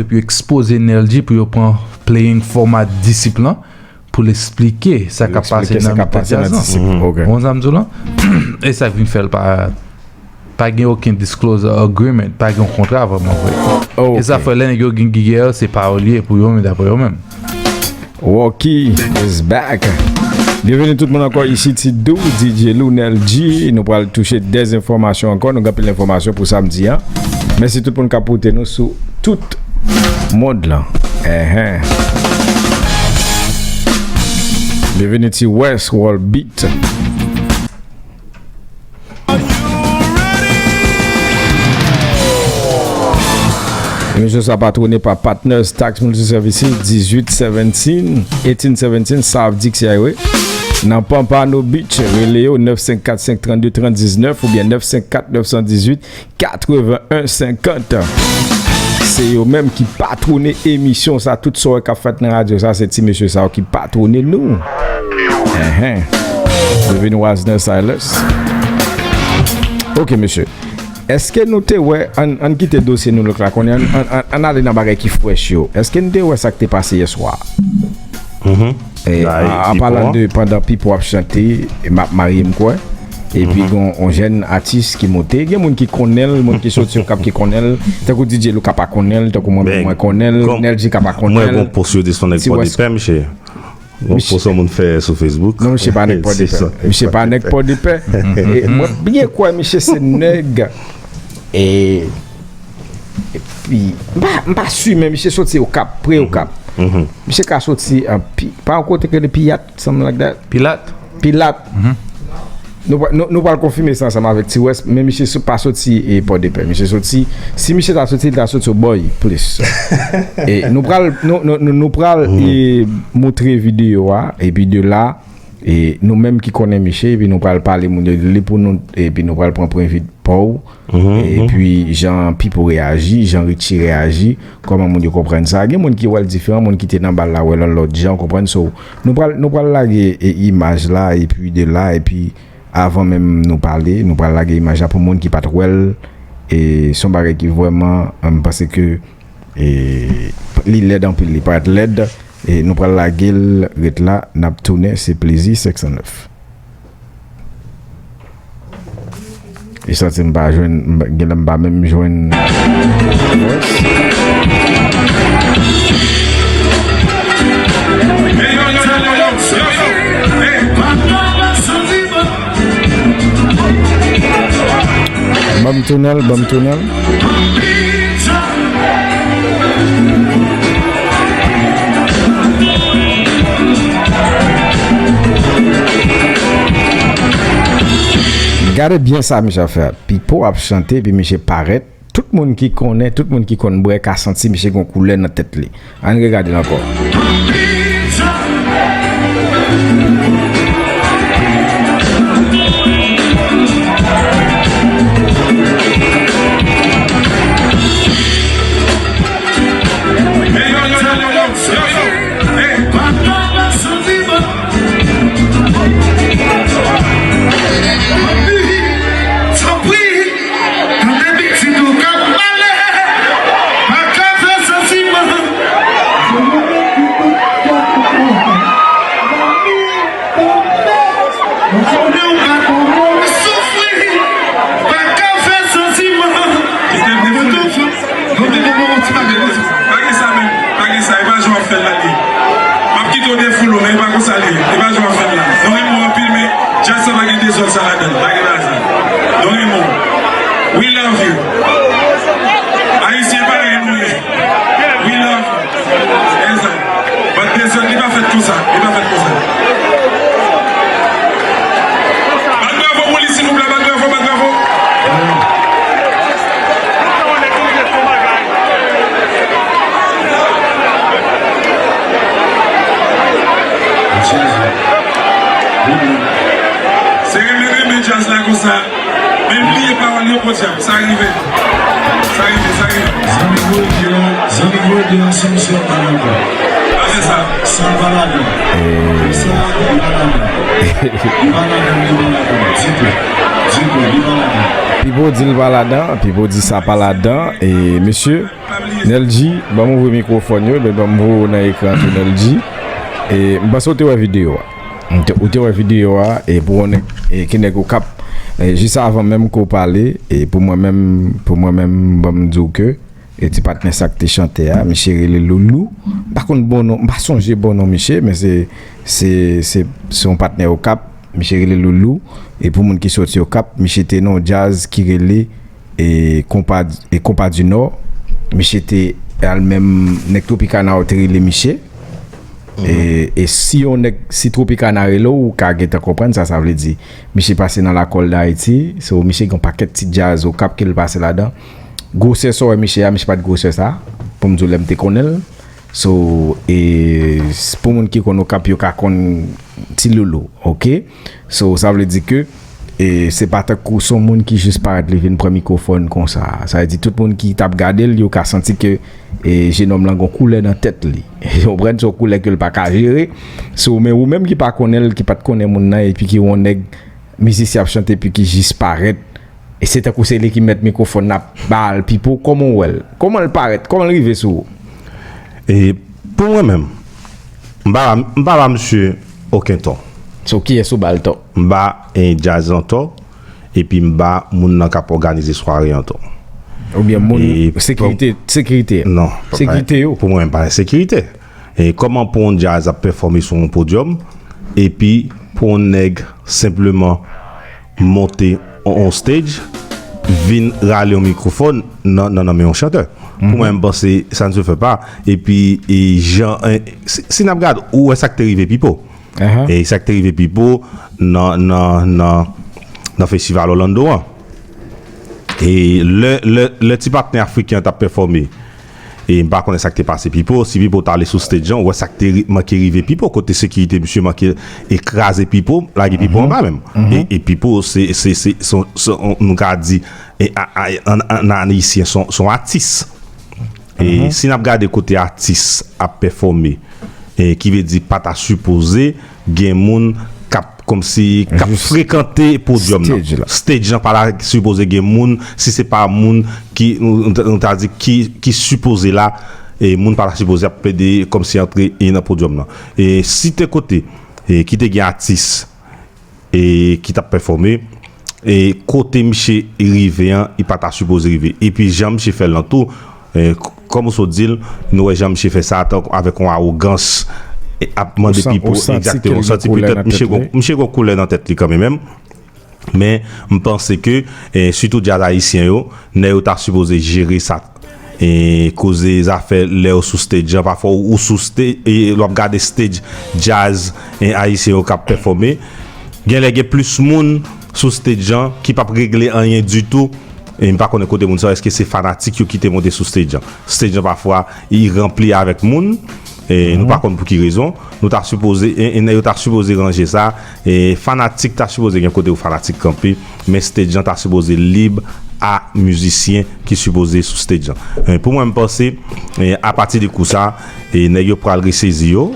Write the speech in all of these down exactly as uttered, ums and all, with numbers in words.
Pou yo ekspoze Nèl G pou yo pran playing format Disip lan pou l eksplike sa k ap pase nan mitan djaz lan. Ou konprann sa m di w lan? E sa k vin fè l pa, pa gen okenn disclosure agreement, pa gen yon kontra vrèman vre. E sa fè lè nèg yo gen gigè yo, se pawòl li ye pou yo menm, daprè yo menm. Rocky is back. Byenveni tout moun ankò isi, Ti Dou, D J Lou, Nèl G. Nou pral touche dèz enfòmasyon ankò. Nou gen anpil enfòmasyon pou samdi an. Mèsi tout moun k ap pote nou sou tout mond lan. Enhen. Byenveni Ti West World Beat. Emisyon sa patwone pa Partners Tax Multi Services, dizwit seventeen, eighteen seventeen, South Dixie Highway. Nan Pompano Beach, rele yo nèf senk kat senk trannde trant diznèf oubyen nèf senk kat nèf san dizuit katreven en senkant. Se yo menm ki patwone emisyon sa, tout sa w wè k ap fèt nan radyo sa, se ti mesye sa yo ki patwone nou. Enhen. Devine Wasner Silas. Ok, mesye. Èske nou te wè, ann, ann kite dosye Noulòk la kounye a, ann, ann, ann ale nan bagay ki frèch yo. Èske n te wè sa k te pase yèswa a? E, an palan de pandan Pipo ap chante, e m ap marye m kwè. Epi gen yon jèn atis ki monte. Gen moun ki konnen l, moun ki soti Okap ki konnen l. Tankou D J Luka pa konnen l, tankou mwen menm mwen konnen l, Nèl G ka pa konnen l. Mwen gon post yo de son nèg Pòdepè, mesye. Gon post yon moun fè sou Facebook. Non, misye pa nèg Pòdepè. Misye pa nèg Pòdepè. E mwen byen kwè misye se nèg. E, epi, m pa, m pa si, men misye soti Okap, pre Okap. Misye ka soti an pi, pa yon kote ki rele Piyat, something like that. Pilat. Pilat. Nou, pral- nou, nou pral konfime sa ansanm avèk Ti West, men misye so- pa soti e Pòdepè. Misye soti, si misye ta soti, li ta soti Obòy plis. E nou pral, nou, nou, nou, nou pral e, moutre videyo a, epi de la, e nou menm ki konnen misye, epi nou pral pale moun yo de li pou nou, epi nou pral pran pwen vi- pa w, epi jan Pipo reyaji, jan Richie reyaji, kòman moun yo konprann sa. Gen moun ki wè l diferan, moun ki te nan bal la wè l yon lòt jan, w konprann. So, nou pral, nou pral lage e, imaj la, epi de la, epi avan menm nou pale, nou pral lage imaj la pou moun ki pa t wè l. E se yon bagay ki vrèman, m panse ke e, li lèd anpil, li parèt lèd. E nou pral lage l ret la, n ap tounen, se Plezi senk san nèf. E santi m pa jwenn, m pa- genlè m pa menm jwenn. Ban m tounen l, ban m tounen l. Gade byen sa misye ap fè. Pipo ap chante, epi misye parèt. Tout moun ki konnen, tout moun ki konn bwè ka santi misye gen yon koulè nan tèt li. Ann regade l ankò. Tanpri, tande pitit ou k ap pale, pa ka fè santiman. Konnen ou pa konprann soufri, pa ka fè santiman. Kite m gen fou. Kite m gen fou, ti bagay, pa gen sa menm, pa gen sa, e pa jan w ap fè l la li ye. M ap kite w defoule w, men e pa konsa li ye. E pa jan w ap fè l la. Nou renmen w anpil, men djaz sa pa gen dezòd sa ladan l. Pa gen bazar. Nou renmen w. We love you. Ayisyen parèy nou ye. We love you. Exact. But dezòd li pa fèt konsa. Li pa fèt konsa. Bat bravo pou li, silvouplè. Bat bravo, bat bravo. Se renmen, renmen djaz la konsa. Men bliye pawòl yo, podyab. Sa rive. Sa rive, sa rive. Zanmi Gode, zanmi Gode, ansanm se yon malade. Pa fè sa. San malade. Sa, li pa ladan. Li pa ladan, li pa ladan. Ditou. Ditou, li pa ladan. Pipo di l pa ladan, Pipo di sa pa ladan. E, mesye, Nèl G, ban m ouvri mikwofòn yo, epi ban m voye w nan ekran tou, Nèl G. E, m panse w te wè videyo a. M te- Ou te wè videyo a, e pou konnen e, ki nèg Okap. E, jis avan menm ke w pale, e pou mwen menm, pou mwen menm, ban m di w ke, e ti patnè sa k te chante a, misye rele Loulou. M pa konn bon non, m pa sonje bon non misye, men se, se, se, se yon patnè Okap. Misye rele Loulou. E pou moun ki soti Okap, misye te nan yon djaz ki rele e konpa, e konpa di Nò. Misye te al menm nèg Tropicana yo te rele misye. E, e si yon nèg, si Tropicana rele w, ou ka gentan konprann sa, sa vle di misye pase nan lakòl Dayiti. So, misye gen yon pakèt ti djaz Okap ke l pase ladan. Gwosè sa w wè misye a, misye pa t gwosè sa, pou m di w lè m te konnen l. So, e, s- pou moun ki konn Okap, yo ka konn Ti Loulou, oke? So, sa vle di ke e, se pa tankou se yon moun ki jis parèt li vin pran mikwofòn konsa. Sa vle di tout moun ki t ap gade l, yo ka santi ke e, jenòm lan gon koulè nan tèt li. Ou konprann, se yon koulè ke l pa ka jere. So, men ou menm ki pa konnen l, ki pa t konnen moun nan, epi ki wè yon nèg mizisyen ap chante, epi ki jis parèt, e se tankou se li ki mèt mikwofòn nan ap ba l pipo, kòman w wè l? Kòman l parèt? Kòman l rive sou ou? E pou mwen menm, m pa ba, m pa ba misye okenn tò. So, kiyès ou ba l tò? M ba e, djaz lan tò, epi m ba moun nan k ap òganize sware an tò. Oubyen moun, e, sekirite, sekirite? Non, sekirite yo. Pou mwen, pa ensekirite. E kòman pou yon djaz ap pèfòme sou yon podyòm, epi pou yon nèg senpleman monte on, on stage, vin rale yon mikwofòn nan, nan, nan men yon chantè. Pou mwen, m panse sa n se fè pa. Epi, e, jan, e, si, si n ap gade, ou wè sa k te rive Pipo. E sa k te rive Pipo nan, nan, nan, nan festival Orlando an. E lè, lè, lè ti patnè afriken an t ap pèfòme, e m pa konnen sa k te pase Pipo. Si Pipo t ale sou stage an, ou wè sa k te ri- manke rive Pipo, kote sekirite misye manke e kraze Pipo, lage Pipo anba menm. E, e Pipo, se, se, se, se, se, nou ka di, e, a, a, an, an ayisyen, se yon, se yon atis. E si n ap gade kote atis ap pèfòme, e ki vle di pa ta sipoze gen moun k ap kòmsi k ap frekante podyòm nan. Stage la. Stage lan pa ta sipoze gen moun, si se pa moun ki, nou, nou ta di ki, ki sipoze la, e moun pa ta sipoze ap pede kòmsi antre e nan podyòm nan. E si te kote, e ki te gen atis, e ki t ap pèfòme, e kote misye rive an, li pa ta sipoze rive. Epi jan misye fè l lan tou, e, k- kòm ou sot di l, nou wè jan misye fè sa tankou avèk yon awogans, e ap mande pipo, egzakteman, ou santi petèt misye gon, misye gon koulè nan tèt li kanmenm. Men, m panse ke, e, sitou djaz ayisyen yo, nèg yo ta sipoze jere sa. E koze zafè lè yo sou stage an, pafwa ou, ou sou stage, e lè w ap gade stage djaz, e ayisyen yo k ap pèfòme. Genlè gen plis moun sou stage an ki p ap regle anyen ditou. E m pa konnen kote moun sa yo, èske se fanatik yo ki te monte sou stage an? Stage an pafwa, li ranpli avèk moun. E nou pa konn pou ki rezon. Nou ta sipoze, e, e nèg yo ta sipoze ranje sa. E fanatik ta sipoze gen kote pou fanatik kanpe. Men stage an ta sipoze lib a mizisyen ki sipoze sou stage an. E pou mwen, m panse, e apati de kou sa, e nèg yo pral resezi yo,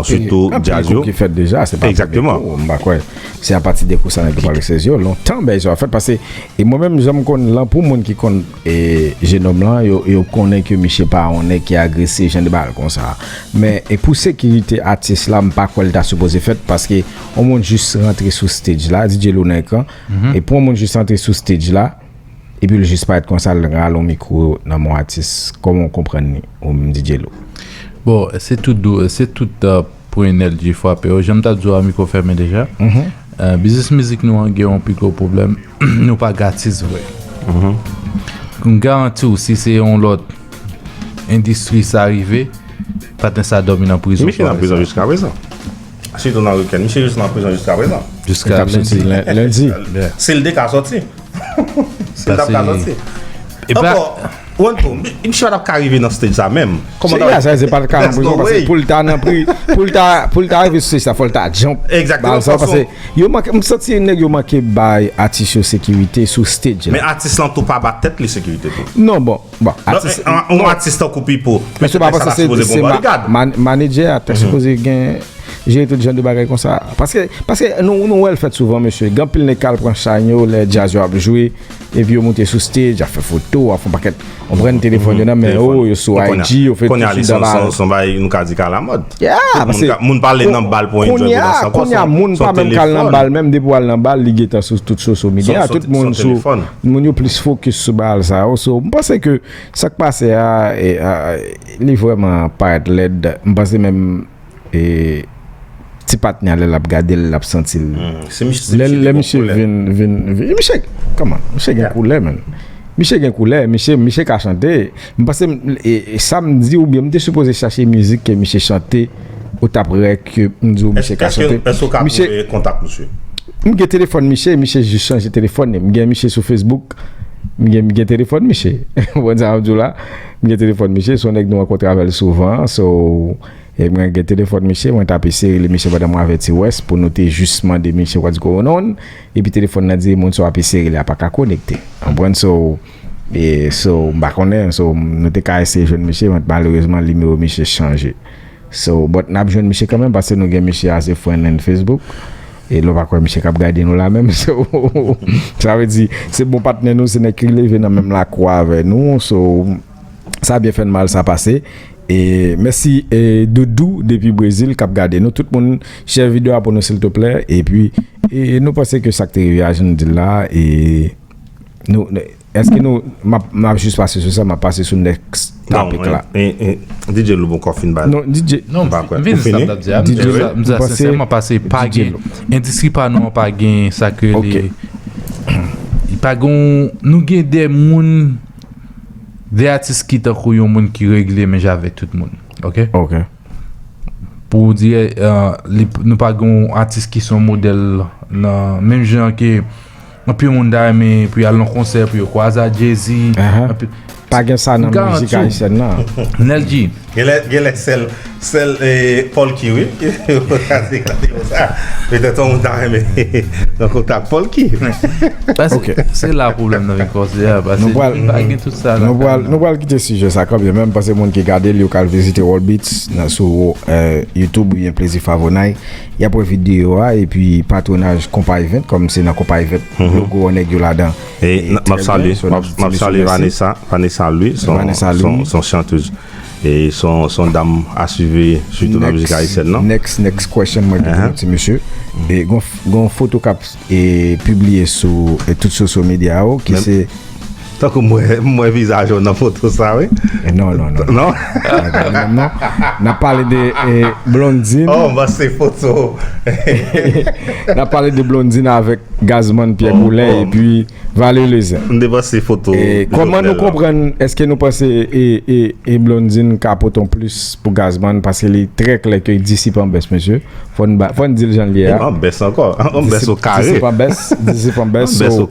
sitou djaz yo. Ki fèt deja, se pa premye kou, m pa kwè. Se apati de kou sa nèg yo pral resezi yo. Lontan bèy sa fèt, paske e mwen menm, jan m konn lan, pou moun ki konn e jenòm lan, yo, yo konnen ke misye pa yon nèg ki agrese, jan de bagay konsa. Men e pou sekirite atis la, m pa kwè l ta sipoze fèt, paske yon moun jis rantre sou stage la, D J Lou nan ekran, e pou yon moun jis rantre sou stage la, epi l jis parèt konsa, l rale yon mikwo nan men yon atis, kòman w konprann li, ou menm D J Lou? Bon, se tout dou, se tout, euh, pwen Nèl G frape yo. Jan m t ap di w a mikwo fèmen deja, euh, biznis mizik nou an gen yon pi gwo pwoblèm. Nou pa gen atis vre. M garanti w, si se yon lòt endistri sa rive, patnè sa dòmi nan prizon. Misye nan prizon jiska prezan. Sitou nan wikèn, misye jis nan prizon jiska prezan. Jiska lendi. Lendi. Si l te ka sòti. Si l t ap ka sòti. Epa. Ankò, One Two, mi- misye pa t ap ka rive nan stage sa menm. Kòman ta fè? Se pa t ka nan prizon, paske pou l ta nan pri, pou l ta, pou l ta rive sou stage sa, fò l ta jump. Egzakteman, bal sa, paske yo manke, m santi nèg yo manke bay atis yo sekirite sou stage la. Men atis lan tou pa ba tèt li sekirite tou. Non, bon, bon, atis, yon atis tankou Pipo, men se pa paske se, se manedjè a, ta sipoze gen, jere tout jan de bagay konsa. Paske, paske nou, nou wè l fèt souvan, mesye. Gen anpil nèg k al pran chay yo lè djaz yo ap jwe, epi yo moute sou stage, ap fè foto, ap fè yon pakèt. Ou pran telefòn yo nan men yo, yo sou I G, yo fè tout sou dan la. Kounye a, li se yon bagay nou ka di k alamòd. Yeah, paske moun pale nan bal pou enjoy bonas ankò. Kounye a, moun pa menm k al nan bal, menm depi w al nan bal, li gentan sou tout social media. Tout moun sou, moun yo plis fokis sou bagay sa yo. So, m panse ke sa k pase a, e, a, li vrèman parèt lèd. M panse menm e ti patnè a, lè l ap gade l, l ap santi l. Lè misye vin, vin, vin, misye, kòman? Misye gen koulè, menn. Misye gen koulè, misye, misye ka chante. M panse, e, e sa m di, oubyen m te sipoze chache mizik ke misye chante, ou t ap wè ke m di w misye ka chante. Èske w ka pwouve kontak misye? M gen telefòn misye, misye jis chanje telefòn li. M gen misye sou Facebook, m gen, m gen telefòn misye. Ou konprann sa m ap di w la? M gen telefòn misye, se yon nèg nou rankontre avè l souvan, so, e mwen gen telefòn misye, mwen t ap eseye rele misye pandan mwen avèk Ti Wès pou nou te jis mande misye w a di kowonon, epi telefòn nan di moun sa w ap eseye rele a pa ka konekte. Ou konprann? So, e, so, m pa konnen, so, nou te ka eseye jwenn misye, men malerezman, nimewo misye chanje. So, but n ap jwenn misye kanmenm, paske nou gen misye as a friend in Facebook. E lè w pa kwè misye k ap gade nou la menm, so, sa vle di, se bon patnè nou, se nèg ki leve nan menm lakou avè nou, so, sa byen fè n mal sa pase. E mèsi, e, Doudou depi Brezil k ap gade nou. Tout moun, share videyo a pou nou, siltouplè. Epi, e, nou panse ke sa k te rive a, jan nou di l la, e, nou, nou, èske nou, m ap, m ap jis pase sou sa, m ap pase sou next topic la. Non, e, e, D J Lou poko fin ba. Non, D J. Non, m pa kwè. Ou fini? D J Lou, m di sa sensèman, paske pa gen, endistri pa nou an pa gen sa ke li, pa gen, nou gen de moun, de atis ki tankou yon moun ki regle menm jan avèk tout moun. Ok? Ok. Pou w di, eh, li, nou pa gen yon atis ki se yon modèl nan menm jan ke anpil moun ta renmen pou y al nan konsè, pou yo kwaze ak Jay-Z. Pa gen sa nan mizik ayisyèn nan. Nèl G. Genlè, genlè sèl, sèl, eh, Polky, wi. Yo ka di, ka di konsa. Petèt yon moun ta renmen nan kontak Polky. Paske se la pwoblèm nan vin kòmanse a, paske nou pral, pa gen tout sa nan nou pral, nou pral kite sijè sa kanmenm, paske moun ki gade l, yo ka al vizite World Beats nan, sou, eh, YouTube oubyen Plezi Favonay. Y ap wè videyo a, epi patwonaj Konpa Event, kòm se nan Konpa Event, logo an nèg yo ladan. E m ap salye, m ap, m ap salye Vanessa, Vanessa Louis, se yon, se yon chantèz. E se yon, se yon dam a swive, sitou nan mizik ayisyèn nan. Next, next question, mwen gen pou ti mesye. E gon, gon foto k ap, e, pibliye sou, e, tout social media yo, ki se Tankou m wè, m wè vizaj ou nan foto sa, wi. Eh, non, non, non. Non? Non, non, non. N ap pale de, eh, Blondine. Oh, m panse foto. N ap pale de Blondine avèk Gazman Pierre Paulin epi Valery Lezen. M te panse foto. Eh, kòman nou konprann, èske nou panse, eh, eh, eh, Blondine ka pote yon plis pou Gazman, paske li trè klè ke disip an bès, mesye. Fò n ba, fò n di l jan l ye a. An bès ankò. An bès o kare. Disip an bès, disip an bès. An bès o